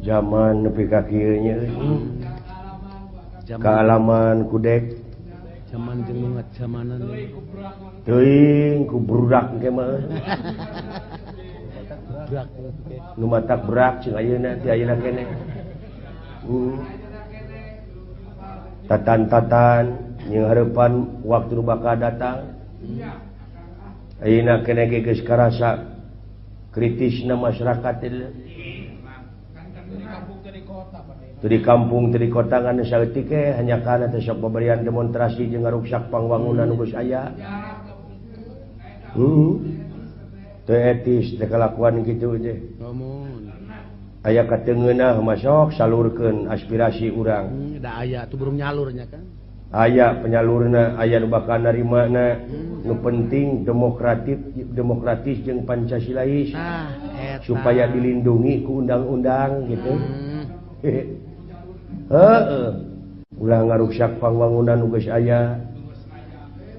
Zaman nepi ka kieu nya kaalaman kudek zaman jeung ngajamanan teuing ku brudak engke mah nu matak berak cing ayeuna ti ayeuna keneh tatan-tatan jeung hareupan waktu nu bakal datang ayeuna keneh ge geus karasa kritisna masyarakat teh di kampung di kota kan saeutik ge hanya kana teh sok pemberian demonstrasi jeung ngaruksak pangwangunan nu geus aya. Teu etis teh kalakuan kitu teh. Aya kateungeunah mah sok salurkeun aspirasi urang. Da aya tuh burung nyalurnya kan. Aya penyalurna, aya nu bakal narimana. Nu penting demokratis jeung Pancasilais. Supaya dilindungi ku undang-undang gitu. Heeh. Ulah ngaruksak pangwangunan nu geus aya.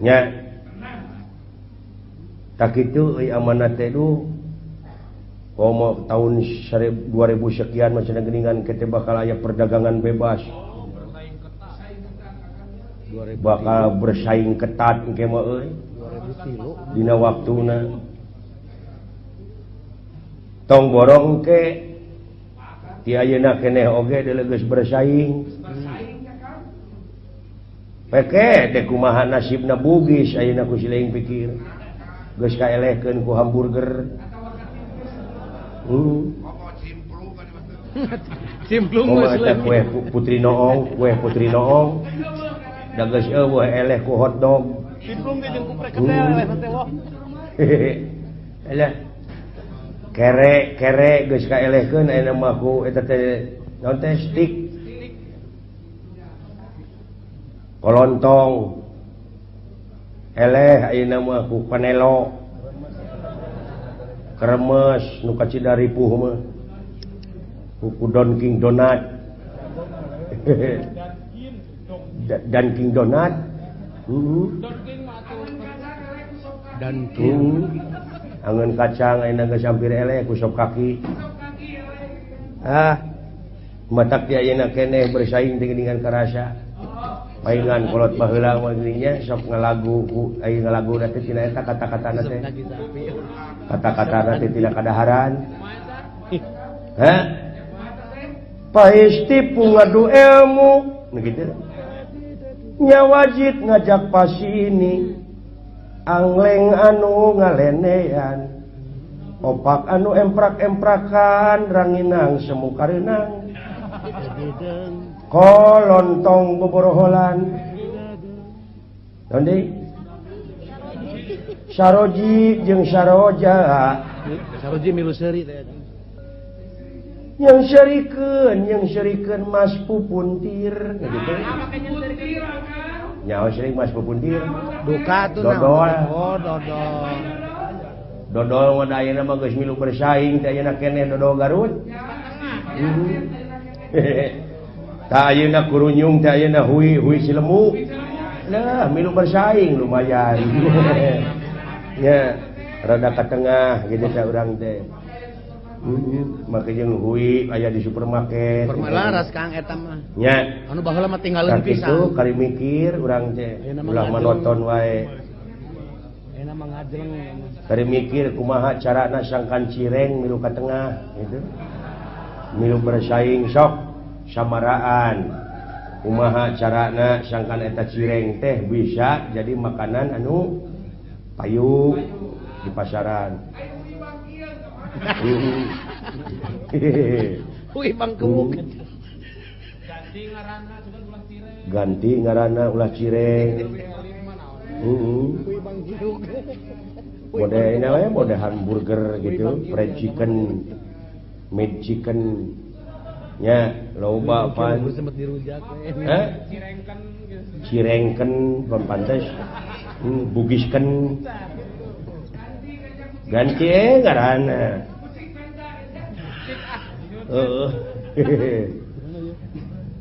Nya. Tak kitu euy amanat teh duh. Komo tahun 2000 sekian mah cenah geuningan ke teh bakal aya perdagangan bebas. Bakal bersaing ketat engke mah euy. Dina waktuna. Tong borong ke ti ayeuna keneh oge deuleu geus bersaing. Peke teh kumaha nasibna Bugis ayeuna ku sileung pikir. Geus kaelehkeun ku hamburger. Cimplung geus kue putri noong, kue putri noong. Da geus eueuh eleh ku hotdog. Cimplung ge jeung ku preketel eleh teh loh. Eleh. Kere kere geus kaelehkeun ayeuna mah ku eta teh naon teh stick. Kolontong. Eleh ayeuna mah ku panelo. Kremes nu kacida ripuh mah. Ku Don King Donat. Dan King Donat. Dan King. Angeun kacang ayeuna geus hampir eleh ku sop kaki. Ah. Matak ti ayeuna keneh bersaing dengan karasa. Paingan kolot baheula mah geuning sok ngalagu ku aya ngalagu teh tina eta kata-katana teh. Kata-katana teh tina kadaharan. Hah? Paes tipu ngadu ilmu nu kitu. Nya wajib ngajak pasini. Angleng anu ngalenean. Opak anu emprak-emprakan ranginang semu kareunang. Kolontong boboroholan. Naon deui? Saroji jeung Saroja. Saroji milu seuri teh. Yang serikeun Mas Pupuntir gitu. Nyaho seurik Mas Pupuntir. Duka tuh dodol. Oh, dodol. Dodol mah da ayeuna mah geus milu bersaing teh ayeuna keneh dodol Garut. Tak ayeuna kurunyung teh ayeuna hui hui silemu. Lah milu bersaing lumayan. Ya, rada ka tengah gitu teh urang teh. Make jeung hui aya di supermarket. Permalaras Kang eta mah. Nya. Anu baheula mah tinggalin pisan. Kitu kari mikir urang teh ulah manoton wae. Ayeuna mah ngajleng. Kari mikir kumaha carana sangkan cireng milu ka tengah gitu. Milu bersaing sok samaraan. Kumaha carana sangkan eta cireng teh bisa jadi makanan anu payu di pasaran. Hui bangkuk. Ganti ngaranna ulah cireng. Mode ini we mode hamburger gitu, fried chicken, made chicken. Nya loba pan. Hah? Cirengken pantes. Bugisken. Ganti ngaranna.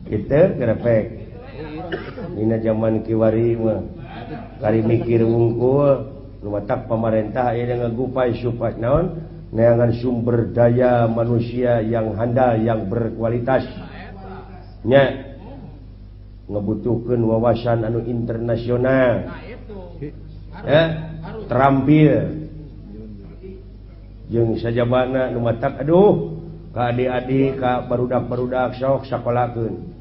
Kita gerepek. Dina zaman kiwari mah kari mikir wungkul nu matak pamarentah ayeuna ngagupai supaya naon Neangan sumber daya manusia yang handal, yang berkualitas. Nya ngebutuhkeun wawasan anu internasional. Ya, terampil. Jeung sajabana nu matak aduh ka adik-adik ka barudak-barudak sok sakolakeun.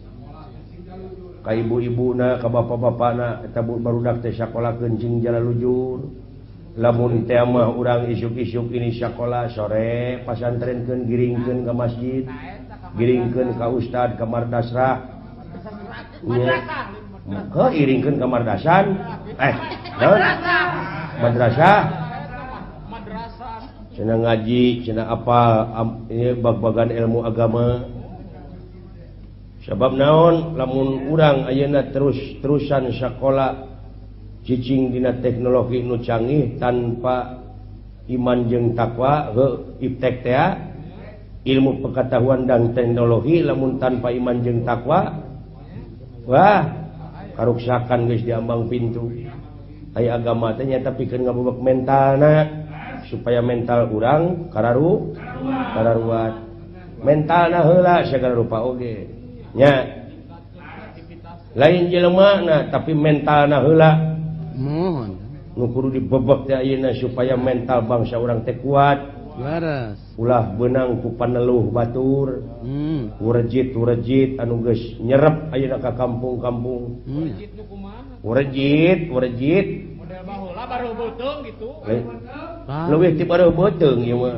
Ka ibu-ibuna ka bapak-bapakna eta barudak teh sakolakeun jeung jalalujur. Lamun teh mah urang isuk-isuk ini sakola sore pasantrenkeun giringkeun ka masjid, giringkeun ka ustad ka madrasah. Ke iringkeun ka mardasan madrasah. Cenah ngaji, cenah apa ini bag-bagan ilmu agama. Sebab naon lamun urang ayeuna terus-terusan sakola cicing dina teknologi nu canggih tanpa iman jeung takwa heuh iptek teh ilmu pengetahuan dan teknologi lamun tanpa iman jeung takwa wah karuksakan geus diambang pintu. Aya agama teh nyata pikeun ngabubek mentalna supaya mental urang kararuat. Mentalna heula sagala rupa oge nya. Lain jelemana tapi mentalna heula. Mohon. Nu kudu dibebek teh ayeuna supaya mental bangsa urang teh kuat. Leres. Ulah beunang ku paneluh batur. Urejit-urejit anu geus nyerep ayeuna ka kampung-kampung. Urejit, urejit. Model baheula baru beuteung gitu. Leuwih ti baru beuteung ieu mah.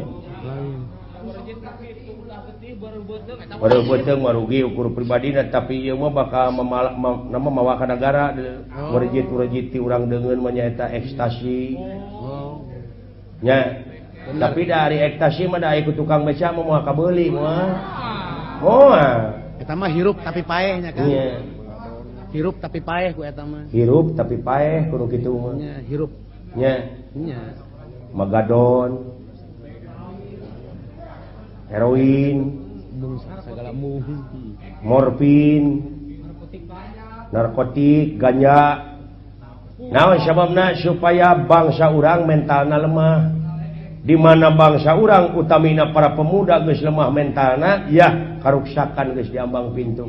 Baru beuteung mah rugi ukur pribadina tapi ieu mah bakal nama mawa ka nagara. Urejit-urejit ti urang deungeun mah nyaeta ekstasi. Nya. Tapi dari ekstasi mah da aya ku tukang beca mah moal kabeuli moal. Moal. Eta mah hirup tapi paeh nya kan. Nya. Hirup tapi paeh ku eta mah. Hirup tapi paeh kudu kitu mah. Nya, hirup. Nya. Nya. Magadon. Heroin, segala morfin, narkotik, ganja. Naon sababna supaya bangsa urang mentalna lemah. Di mana bangsa urang utamina para pemuda geus lemah mentalna, ya karuksakan geus diambang pintu.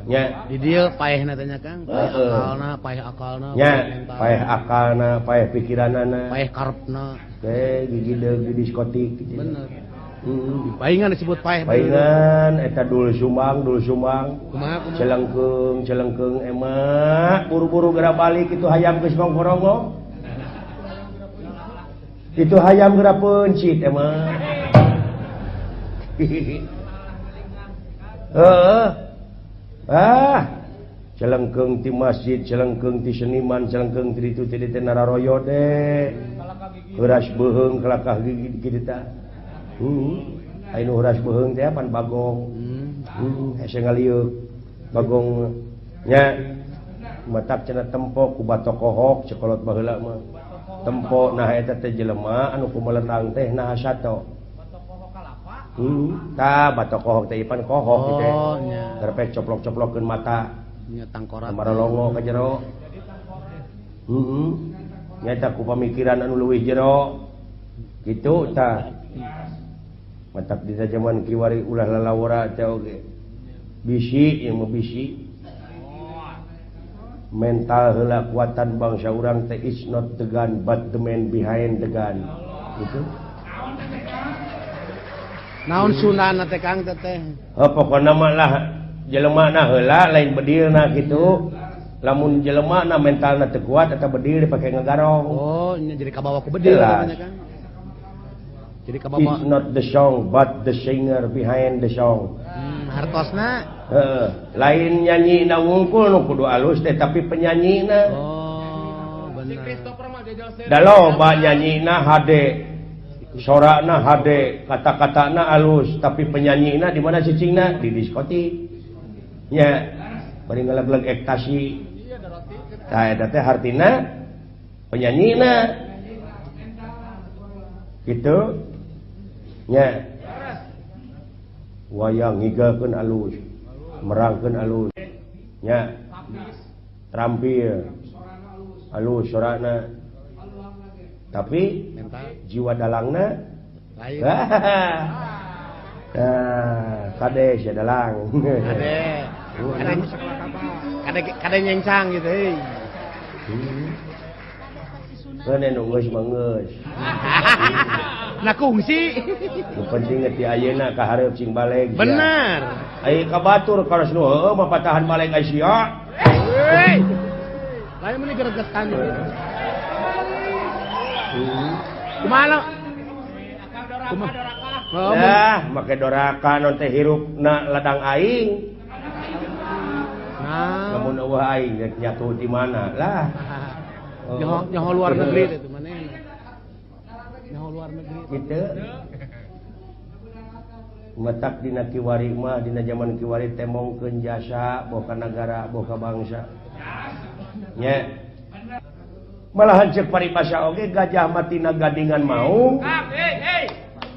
Nya di dieu paehna teh nya Kang, paeh akalna, paeh akalna, nya paeh akalna, paeh pikiranana, paeh karepna. Teh gigi deug di diskotik gitu. Bener. Paingan disebut paeh. Paingan eta dul sumbang, dul sumbang. Kumaha kumaha? Celengkeung, celengkeung emak buru-buru geura balik itu hayam geus ngongkorongong. Itu hayam geura peuncit emak. Heeh. Ah, celengkeung ti masjid, celengkeung ti seniman, celengkeung ti ditu ti dieu nararoyo deh. Heuras beuheung kelakah gigi kitu tah. Anu heuras beuheung teh pan bagong. Hese ngalieuk bagong nya matak cenah tempo ku batokohok cekolot baheula mah. Tempo nah eta teh jelema anu kumeletang teh nah sato. Tah batokohok teh ipan kohok kitu. Oh nya. Terpek coplok-coplokeun mata. Nya tangkorak. Marolongo ka jero. Nyaeta ku pamikiran anu leuwih jero. Kitu tah. Matak di zaman kiwari ulah lalawara teh oge. Bisi ieu mah bisi. Mental heula kuatan bangsa urang teh is not the gun but the man behind the gun. Gitu. Naon sunana teh Kang teh teh? Heuh pokona mah lah jelemana heula lain bedilna kitu. Lamun jelemana mentalna teu kuat eta bedil dipake ngegarong. Oh, nya jadi kabawa ku bedil namanya Kang. Jadi kabawa. It's not the song but the singer behind the song. Hartosna heeh, lain nyanyina wungkul nu kudu alus teh tapi penyanyina. Oh, bener. Da loba nyanyina hade. Sorana hade, kata-katana alus, tapi penyanyina di mana cicingna? Di diskotik. Nya, bari ngalegleg ekstasi. Tah eta teh hartina penyanyina. Gitu. Nya. Wayang ngigalkeun alus, merangkeun alus. Nya. Terampil. Alus sorana. Tapi jiwa dalangna Lain. Nah, kade sia dalang. Kade. Kade kade nyengsang gitu heuy. Keun nu geus mah geus. Nah kungsi. Nu penting ti ayeuna ka hareup sing baleg. Bener. Ai ka batur karos nu heueuh mah patahan baleg ai sia. Heuy. Lain meni gregetan gitu. Kumaha? Kumaha? Nah, make doraka non teh hirupna ladang aing. Nah, lamun eueuh aing rek nyatu di mana lah. Nyaho nyaho luar negeri teh manehna. Nyaho luar negeri. Kitu. Matak dina kiwari mah dina jaman kiwari teh mongkeun jasa boh ka nagara boh ka bangsa. Nya. Malahan ceuk paribasa oge gajah mati na gadingan maung. Kang, hei hei.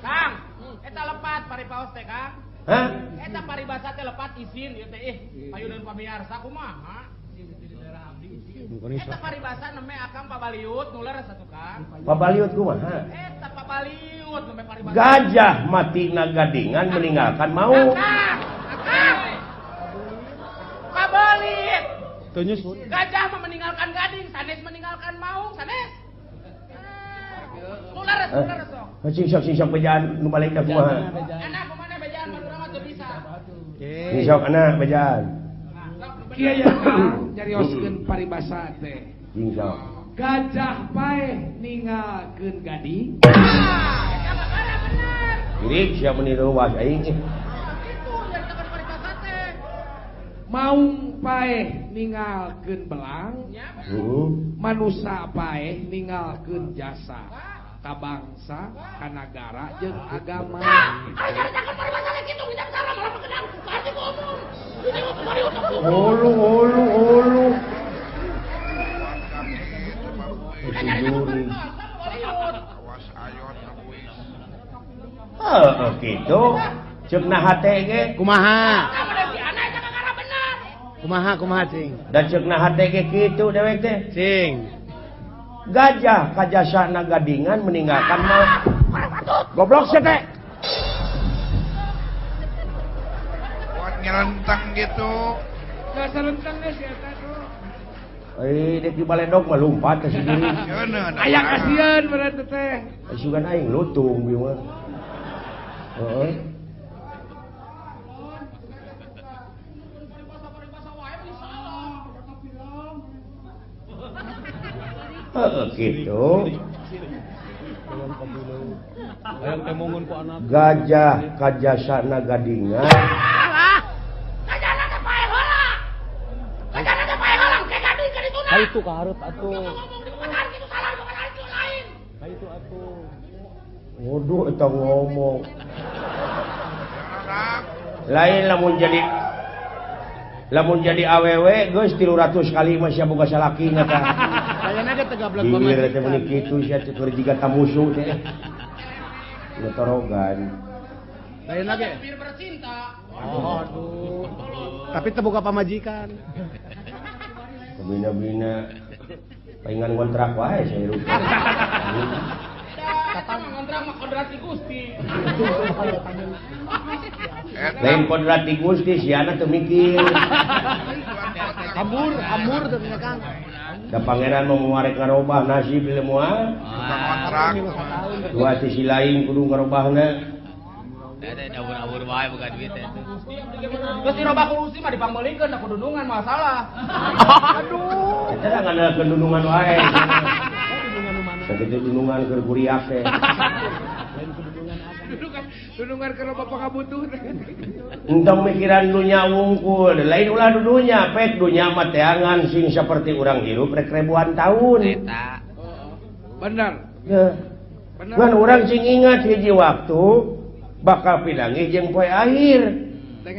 Kang, eta lepat paripaos teh Kang. Hah? Eta paribasa teh lepat izin ieu teh ih payunan pamiarsa kumaha? Eta paribasa neme akang pabaliut nu leres atuh Kang. Pabaliut kumaha? Eta pabaliut neme paribasa. Gajah mati na gadingan meninggalkan maung. Akang. Pabalit. Tuh Gajah mah meninggalkan gading, sanes meninggalkan maung, sanes. Nu leres, nu leres sok. Sing sok bejaan nu balik ka kumaha? Anak kumaha bejaan Madura mah teu bisa. Sing sok anak bejaan. Kieu ya Kang nyarioskeun paribasa teh. Sing sok. Gajah paeh ninggalkeun gading. Eta mah bener. Kirik sia meuni ruas aing. Itu nyaritakeun paribasa teh. Maung paeh ninggalkeun belang. Manusa paeh ninggalkeun jasa ka bangsa, ka nagara jeung agama. Ulu ulu ulu. Heeh kitu. Ceuk na hate ge kumaha? Kumaha kumaha cing? Da ceuk na hate ge kitu dewek teh. Cing. Gajah kajasana gadingan meninggalkan maung. Goblok sia teh. Buat nyerentang gitu. Dasar rentang geus sia eta tuh. Eh, dek di baledog mah lumpat ka sendiri. Aya kasieun berarti teh. Sugan aing lutung ieu mah. Heeh. Heeh kitu. Gajah kajasana gadingan. Gajahna teh paeh heula. Gajahna teh paeh heula ke gading ka dituna. Ka itu ka hareup atuh. Ngomong di salah, itu lain. Ka itu atuh. Waduh eta ngomong. Lain lamun jadi awewe geus 300 kali mah sia boga salaki tah. Kayana ge teu gablek banget. Bibir teh meuni kitu sia teh keur jiga tamusu teh. Ngetorogan. Lain lagi. Bibir bercinta. Oh, aduh. Tapi teu boga pamajikan. Bina-bina paingan kontrak wae sia hirup. Kata ngontrak mah kodrati Gusti. Lain kodrati Gusti siana teu mikir. Amur, amur teu Kang. Da pangeran mau marek ngarobah nasib di moal. Kontrak. Dua sisi lain kudu ngarobahna. Eta abur-abur wae boga duit teh. Geus dirobah ku Gusti mah dipangmeulikeun da kudunungan masalah. Aduh. Eta da ngandalkeun dunungan wae. Sakitu dunungan keur kuriak teh. Dunungan keur loba pangabutuh. Entong mikiran dunya wungkul, lain ulah dunya pek dunya mah teangan sing saperti urang hirup rek ribuan tahun. Eta. Bener. Ya. Ngan urang sing ingat hiji waktu bakal pinanggih jeung poe akhir.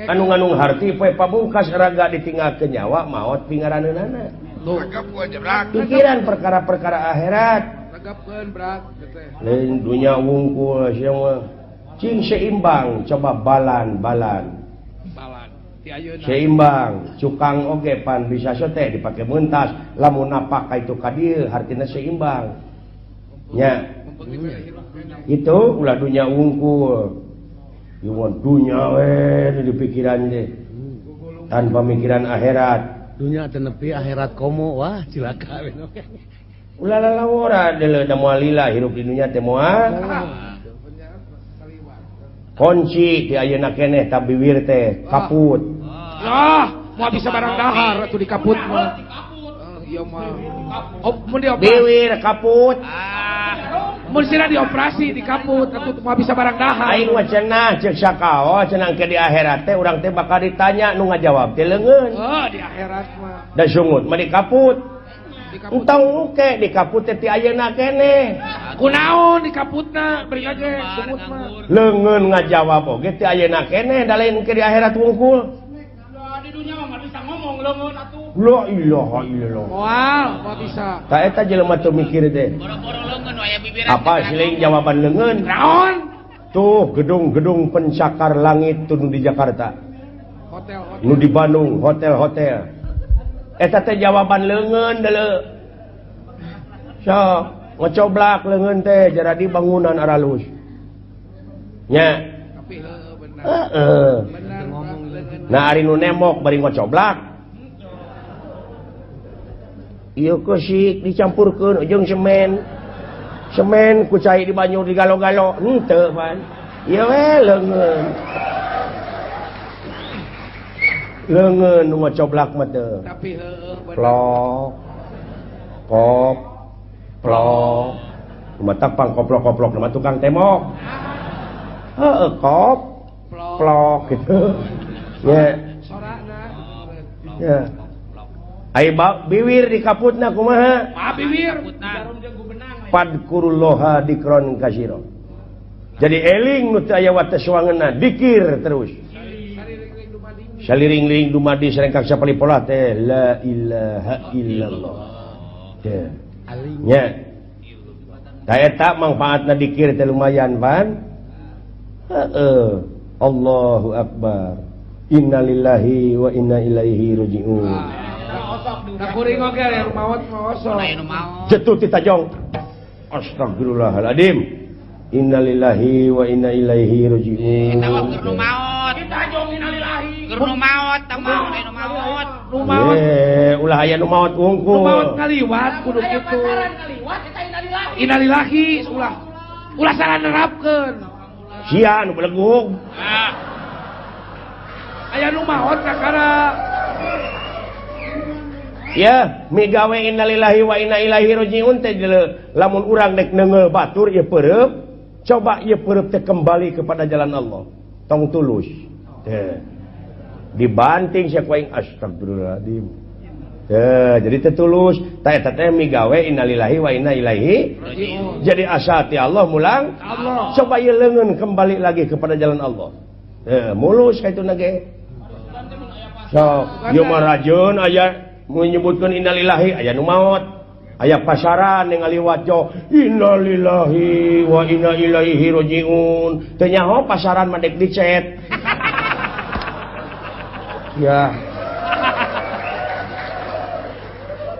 Anu nganung harti poe pamungkas raga ditinggalkeun nyawa maot pingaraneunana. Pikiran perkara-perkara akhirat. Lain dunya wungkul sia mah. Cing seimbang coba balan-balan. Balan. Seimbang cukang oge pan bisa sote dipake mentas lamun napak ka itu ka dieu hartina seimbang. Nya. Itu ulah dunya unggul. Ieu dunya we di pikiran teh. Tanpa mikiran akhirat. Dunya teu nepi akhirat komo wah cilaka we. Ulah lalawora deuleu da moal lila hirup di dunya teh moal. Kunci di ayeuna keneh ta biwir teh kaput. Lah, moal bisa barang dahar atuh dikaput mah. Ieu mah. Oh, mun dioperasi. Biwir kaput. Mun sira dioperasi dikaput atuh moal bisa barang dahar. Aing mah cenah ceuk sakao cenah ke di akhirat teh urang teh bakal ditanya nu ngajawab teh leungeun. Oh, di akhirat mah. Da sungut mah dikaput. Entong oke dikaput teh ti ayeuna keneh. Kunaon dikaputna beri ge sungut mah. Leungeun ngajawab oge ti ayeuna keneh da lain ke di akhirat wungkul. Di dunia mah bisa ngomong leungeun atuh. La ilaha illallah. Moal, moal bisa. Ta eta jelema teu mikir teh. Boro-boro leungeun aya bibiran. Apa siling jawaban leungeun? Naon? Tuh gedung-gedung pencakar langit tuh di Jakarta. Hotel-hotel. Nu di Bandung hotel-hotel. Eta teh jawaban leungeun deuleu. Sok ngocoblak leungeun teh jadi bangunan aralus. Nya. Tapi heueuh bener. Heeh. Nah ari nu nembok bari ngocoblak. Ieu keusik dicampurkeun jeung semen. Semen ku cai di banyu digalo-galo henteu pan. Ieu we leungeun. Leungeun nu ngocoblak mah teu. Tapi heueuh bener. Plok. Kop. Plok. Matak pang koplok-koplok mah tukang tembok. Heueuh kop. Plok gitu. Ya. Ya. Ai biwir dikaputna kumaha? Ma biwir. Padkurullaha dikron kasiro. Jadi eling nu teu aya wates wangeunna, dikir terus. Saliring-liring dumadi sarengkak sapalipolah teh la ilaha illallah. Teh. Nya. Ta eta mangfaatna dikir teh lumayan pan. Heeh. Allahu akbar. Innalillahi wa inna ilaihi raji'un. Da kuring oge aya nu maot mah osok. Jetuh ti tajong. Astagfirullahaladzim. Innalillahi wa inna ilaihi raji'un. Eta mah keur nu maot. Ti tajong innalillahi. Keur nu maot tah mah nu maot. Nu maot. Ulah aya nu maot wungkul. Nu maot ngaliwat kudu kitu. Ngaliwat eta innalillahi. Innalillahi ulah. Ulah salah nerapkeun. Sia nu belegug. Aya nu maot kakara. Ya, migawe innalillahi wa inna ilaihi raji'un teh lamun urang dek neunggeul batur ieu peureub, coba ieu peureub teh kembali kepada jalan Allah. Tong tulus. Teh. Dibanting sia ku aing astagfirullahaladzim. Teh, jadi teh tulus. Tah eta teh migawe innalillahi wa inna ilaihi raji'un. Jadi asa ti Allah mulang Allah. Coba ieu leungeun kembali lagi kepada jalan Allah. Teh, mulus ka itu nage. Sok, ieu mah rajeun aya menyebutkan innalillahi aya nu maot, aya pasaran yang ngaliwat jo innalillahi wa inna ilaihi rajiun. Teu nyaho pasaran mah dek dicet. Ya.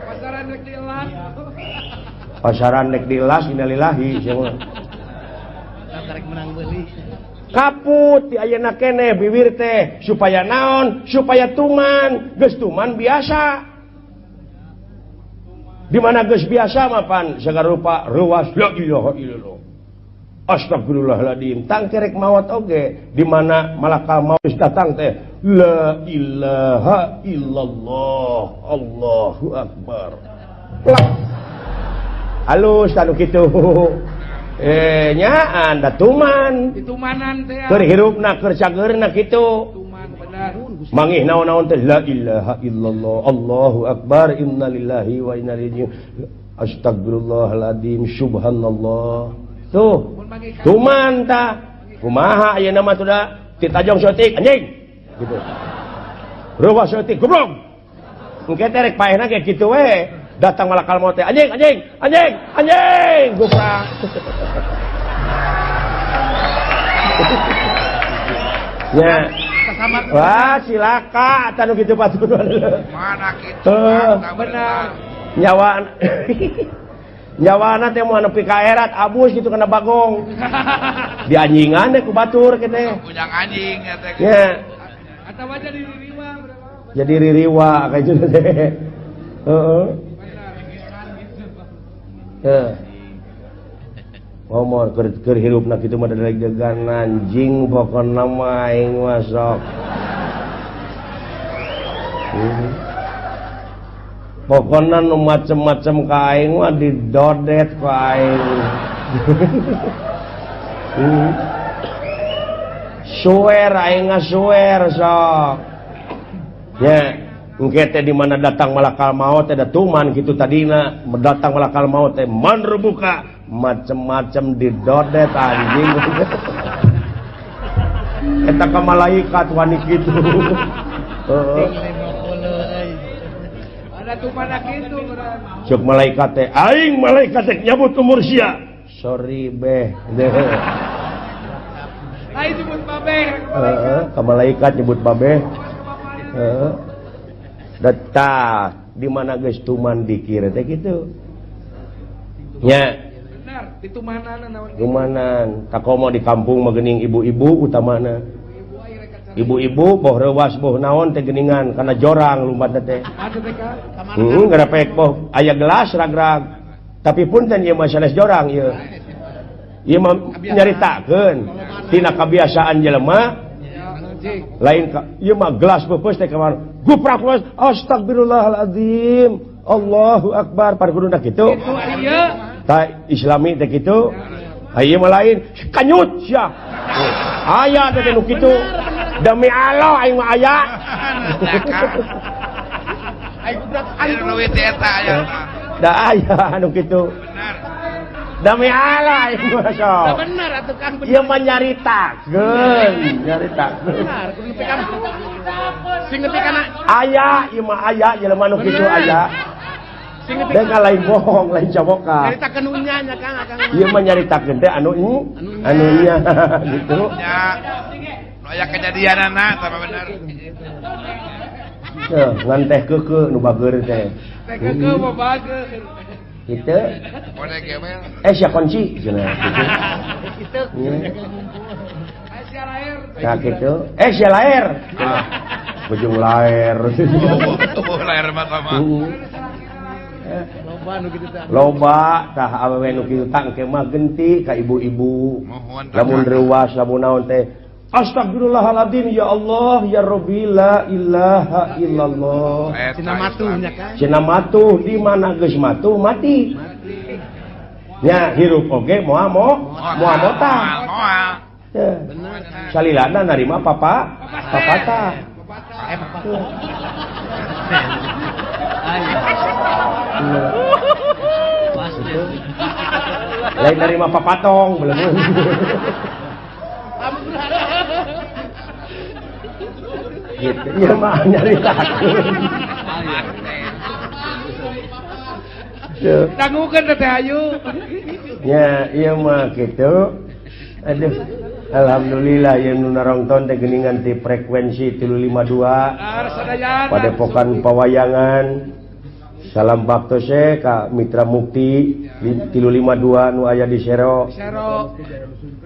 Pasaran dek dilas. Pasaran dek dilas innalillahi sia mah. Karek menang beuli. Kaput di ayeuna keneh bibir teh supaya naon? Supaya tuman, geus tuman biasa. Di mana geus biasa mah pan sagala rupa ruas la ilaha illallah. Astagfirullahaladzim. Tang kerek maot oge di mana malakal maut geus datang teh la ilaha illallah Allahu akbar. Plak. Halus anu kitu. Nyaan da tuman. Ditumanan teh. Keur hirupna keur cageurna kitu. Tuman benar. Mangih naon-naon teh la ilaha illallah Allahu akbar innalillahi wa inna ilaihi astagfirullahaladzim subhanallah. Tuh. Tuman tah. Kumaha ayeuna mah tuh da titajong saeutik anjing. Gitu. Reuwas saeutik goblok. Engke teh rek paehna ge kitu we. Datang malakal maut teh anjing anjing anjing anjing guprak. Ya. Wah, silaka tanu kitu patun. Mana kitu benar. Nyawa. Nyawana teh moal nepi ka akhirat abus gitu kana bagong. Dianjingan teh ku batur kitu teh. Ujang anjing eta teh. Nya. Atawa jadi ririwa. Jadi ririwa kayak gitu teh. Heeh. Heuh. Ngomong keur hirupna kitu mah deg-degan anjing pokona mah aing mah sok. Pokona nu macem-macem ka aing mah didodet ku aing. Suwer aing ngasuwer sok. Nya, engke teh di mana datang malakal maut teh da tuman kitu tadina, datang malakal maut teh man rebuka macem-macem didodet anjing. Eta ka malaikat wani kitu. Heeh. Cuk malaikat teh aing malaikat teh nyabut umur sia. Sorry beh. Aing nyebut babeh. Heeh, ka malaikat nyebut babeh. Heeh. Deta di mana geus tuman dikir teh kitu. Nya. Benar, ditumanan naon. Tumanan, kakomo di kampung mah geuning ibu-ibu utamana. Ibu-ibu boh reuwas boh naon teh geuningan kana jorang lumpat teh. Heeh, ngarepek boh aya gelas rag-rag. Tapi punten ieu mah sanes jorang ieu. Ieu mah nyaritakeun tina kabiasaan jelema lain ieu mah gelas beupeus teh kamar. Guprak we astagfirullahalazim. Allahu akbar par kuduna kitu. Tah islami teh kitu. Ieu mah lain kanyut sia. Aya teh nu kitu. Demi Allah aing mah aya. Aing leuwih teh eta aya. Da aya anu kitu. Demi Allah aing mah sok. Bener atuh Kang. Ieu mah nyaritakeun, nyaritakeun. Bener, kudu nepi kana. Sing nepi kana aya ieu mah aya jelema nu kitu aya. Sing nepi da lain bohong, lain caboka. Nyaritakeun nu nya nya Kang, Kang. Ieu mah nyaritakeun teh anu nya gitu. Nya. Aya kejadianana tah bener. Heuh, ngan teh keukeuh nu bageur teh. Teh keukeuh mah bageur. Kitu. Eh sia kunci cenah kitu. Eh sia laer. Tah kitu. Eh sia laer. Bujung laer. Oh, laer mah sama. Loba nu kitu tah. Loba tah awewe nu kitu tah engke mah genti ka ibu-ibu. Lamun reuwas lamun naon teh Astagfirullahaladzim ya Allah ya Rabbi la ilaha illallah. Cina matuh nya Kang. Cina matuh di mana geus matuh mati. Nya hirup oge moal moal motah. Bener. Salilana narima papa papatah. Lain narima papatong belum. Gitu ya mah nyaritakeun. Dangukeun teh Ayu. Nya ieu mah kitu. Aduh, alhamdulillah ieu nu narongton teh geuningan ti frekuensi 352. Padepokan Pawayangan. Salam baktose ka Mitra Mukti 352 nu aya di Sero.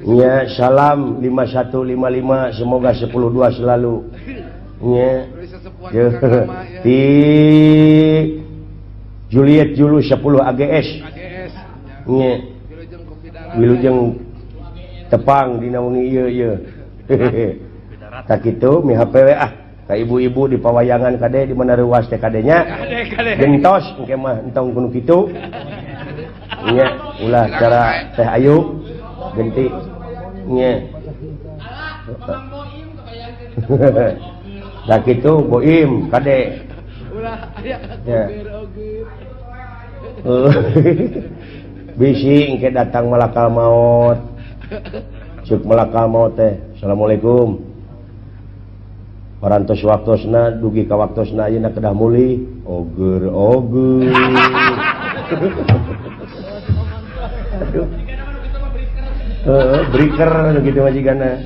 Nya salam 5155 semoga 102 selalu. Nya. Ti Juliet Julu 10 AGS. Nya. Wilujeng tepang dina wengi ieu ieu. Tak kitu mi HP we ah. Ka ibu-ibu di pawayangan kade di mana reuwas teh kadenya. Gentos engke mah entong kudu kitu. Nya ulah cara teh ayu genti. Nya. Da kitu boim kade. Ulah aya oger-oger. Bisi engke datang malakal maut. Cuk malakal maut teh. Assalamualaikum. Parantos waktosna dugi ka waktosna ayeuna kedah mulih oger oger. Aduh. Heeh, breaker gitu mah jigana.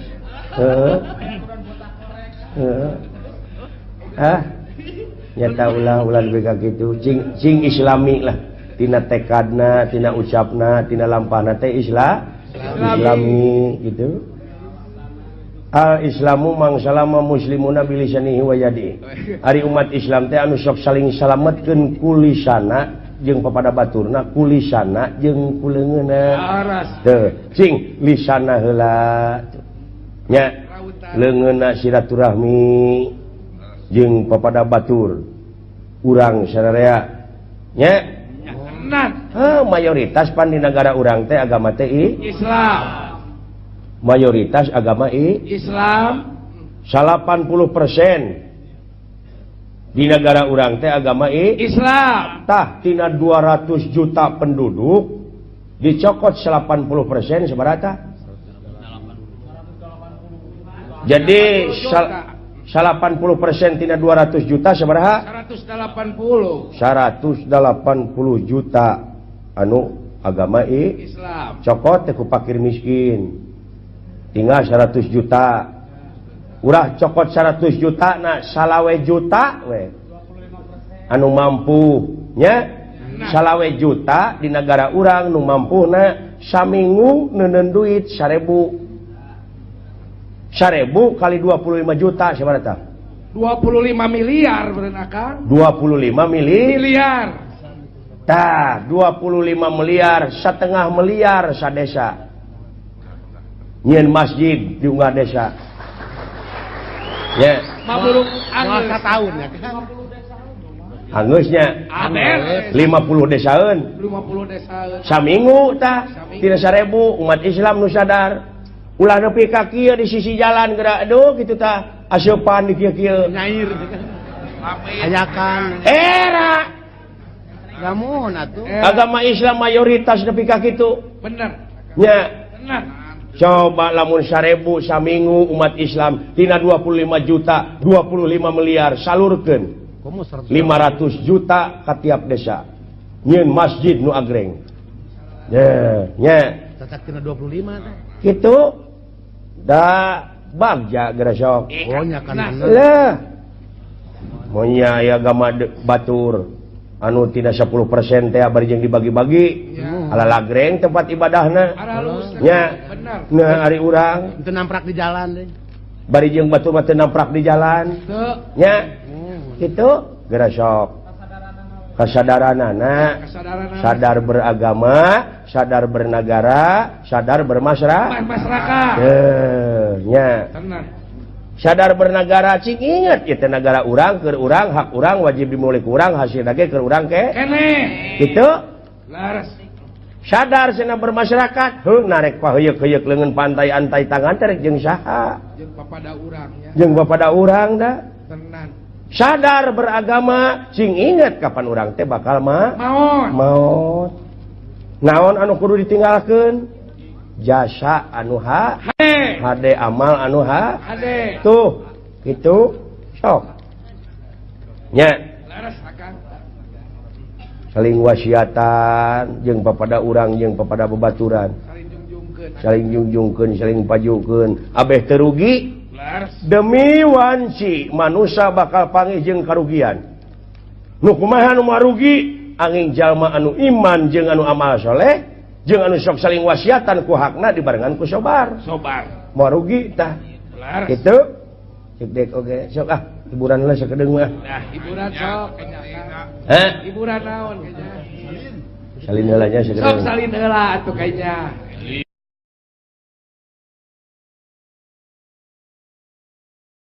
Heeh. Heeh. Ah. Nyata ulah ulah lebih ka kitu cing cing islami lah. Tina tekadna, tina ucapna, tina lampahna teh Islami gitu. Al Islamu mangsalama muslimuna bilisanihi wa yadihi. Ari umat Islam teh anu sok saling salametkeun ku lisana jeung papada baturna, ku lisana jeung ku leungeunna. Teu, cing lisana heula. Nya leungeunna silaturahmi jeung papada batur urang sararea. Nya mayoritas pan di negara urang teh agama teh Islam. Mayoritas agama Islam. 80% di negara urang teh agama Islam. Tah tina 200 juta penduduk dicokot 80% sabaraha? Jadi 80% tina 200 juta sabaraha? 180. 180 juta anu agama Islam. Cokot teh ku fakir miskin. Tinggal 100 juta. Urah cokot 100 juta na salawe juta we. Anu mampu nya salawe juta di negara urang nu mampu na saminggu neuneun duit 1000. 1000 kali 25 juta sabaraha? 25 miliar beureun akang. 25 miliar. Tah, 25 miliar, setengah miliar sadesa. Nyieun masjid di unggal desa. Ya. Moal sataun ya kan. Angeusnya 50 desaeun. 50 desaeun. Saminggu tah tina 1000 umat Islam nu sadar. Ulah nepi ka kieu di sisi jalan geura aduh kitu tah aseupan di kieu-kieu nyair ayakan era lamun atuh agama Islam mayoritas nepi ka kitu bener nya bener. Coba lamun 1000 saminggu umat Islam tina 25 juta 25 miliar salurkeun 500 juta ka tiap desa nyieun masjid nu agreng nya nya cacak tina 25 teh kitu da bagja geura sok. Oh nya kan bener. Lah. Monya aya agama batur anu tina 10% teh bari jeung dibagi-bagi. Ala lagreng tempat ibadahna. Nya. Nah ari urang teu namprak di jalan deui. Bari jeung batur mah teu namprak di jalan. Nya. Kitu geura sok. Kesadaranana, sadar beragama, sadar bernegara, sadar bermasyarakat. Nya. Sadar bernegara cing inget ieu teh negara urang keur urang, hak urang wajib dimiliki urang, hasilna ge keur urang ke. Kitu. Sadar cenah bermasyarakat, heuh narek paheuyeuk-heuyeuk leungeun pantai antai tangan teh rek jeung saha? Jeung papada urang nya. Jeung papada urang da. Tenan. Sadar beragama cing inget kapan urang teh bakal maot. Naon anu kudu ditinggalkeun? Jasa anu hade, amal anu hade. Tuh, kitu sok. Nya. Saling wasiatan jeung papada urang jeung papada babaturan. Saling jungjungkeun, saling pajukeun, abeh teu rugi. Demi wanci manusia bakal panggih jeung karugian. Nu kumaha nu marugi angin jalma anu iman jeung anu amal soleh jeung anu sok saling wasiatan ku hakna dibarengan ku sobar. Sobar. Marugi tah. Kitu. Cek dek oge sok ah hiburan lah sakedeung mah. Nah, hiburan sok Hah? Hiburan naon kayaknya? Salin heula nya sakedeung. Sok salin heula atuh kayaknya.